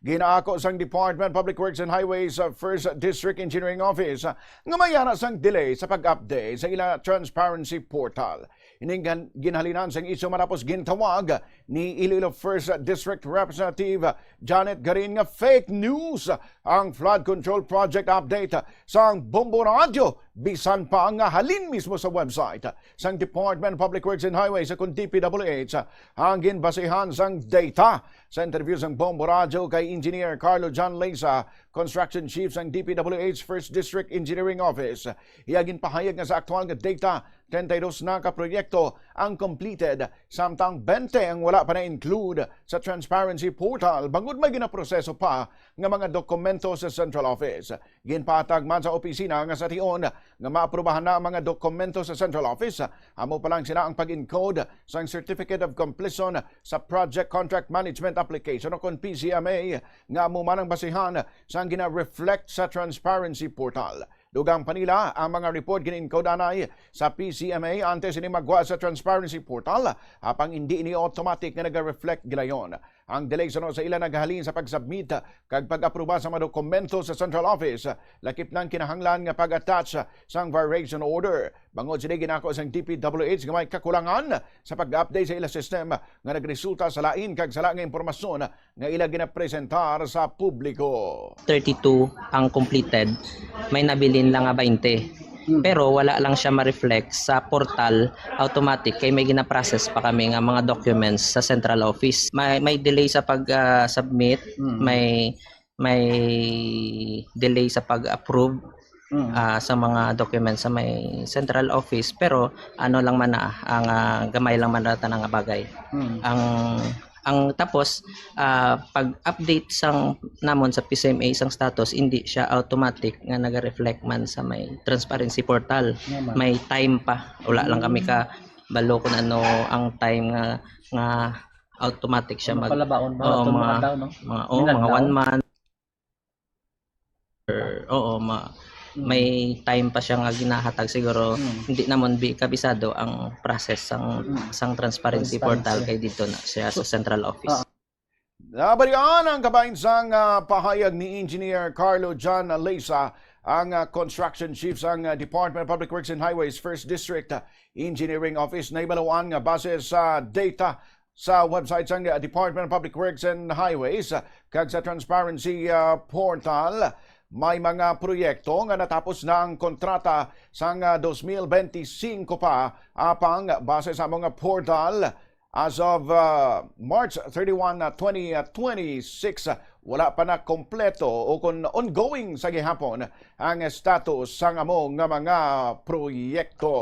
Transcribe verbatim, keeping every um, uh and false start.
Ginaako sang Department of Public Works and Highways, uh, First District Engineering Office, uh, nga may ara sang delay sa pag-update sa ila transparency portal. Ining gan-, ginhalinan sang isyu matapos gintawag ni Iloilo First District Representative Janet Garin nga fake news ang flood control project update sang Bombo Radyo, bisan pa nga halin mismo sa website sang Department of Public Works and Highways, kon D P W H, ang ginbasihan sang data. Sa interview sang Bombo Radyo kay Engineer Carlo John Leza, Construction Chief sang D P W H First District Engineering Office, iya ginpahayag nga sa aktual nga data, treinta y dos na ka proyekto ang completed, samtang twenty ang wala pa na-include sa transparency portal bangod may ginaproseso pa nga mga dokumento sa central office. Ginpatag man sa opisina nga sa tion nga maaprubahan na ang mga dokumento sa central office, amo pa lang sila ang pag-encode sang Certificate of Completion sa Project Contract Management Application o kon P C M A, nga amo man ang basihan sang gina-reflect sa transparency portal. Dugang pa nila, ang mga report gin-encode anay sa P C M A antes ini magwa sa transparency portal, apang indi ini automatic nga naga-reflect gilayon. Ang delay suno sa ila naghalin sa pag-submit kag pag-aproba sa mga dokumento sa central office, lakip nang kinahanglan nga pag-attach sang variation order. Bangod sini, ginako sang D P W H nga may kakulangan sa pag-update sa ila system nga nagresulta sa lain kag sala nga impormasyon nga ila ginapresentar sa publiko. Thirty-two ang completed, may nabilin lang nga twenty. Hmm. Pero wala lang siya ma-reflect sa portal automatic kay may gina-process pa kami nga mga documents sa central office. May may delay sa pag ah, submit, Hmm. may may delay sa pag-approve Hmm. ah, sa mga documents sa may central office, pero ano lang man na ang ah, gamay lang man na tanan nga bagay. Hmm. Ang ang tapos ah, pag-update sang namon sa P C M A sang status, hindi siya automatic nga naga-reflect man sa may transparency portal. Naman. May time pa. Wala lang kami ka balo kung ano ang time nga nga automatic siya Ano mag pala baon ba? Oo, Ato mga- mga daw, no? mga oh, Minadlaw? Mga one month. Or, oo, ma- Mm. may time pa siya nga ginahatag siguro. Mm. Hindi namon bi kabisado ang process sang Mm. sang transparency Transparency. portal kay dito na siya sa central office. Ah. Nabalian ang kabahin sang ah, pahayag ni Engineer Carlo John Leza, ang ah, construction chief sang ah, Department of Public Works and Highways First District ah, Engineering Office. Nahibaluan nga base sa data sa website sang ah, Department of Public Works and Highways ah, kag sa transparency ah, portal, may mga proyekto nga natapos na ang kontrata sang ah, dos mil benti singko pa, apang base sa mga portal, as of ah, March thirty-one, ah, twenty twenty-six, ah, wala pa na kompleto o kon ongoing sa gihapon ang status sang amo nga mga proyekto.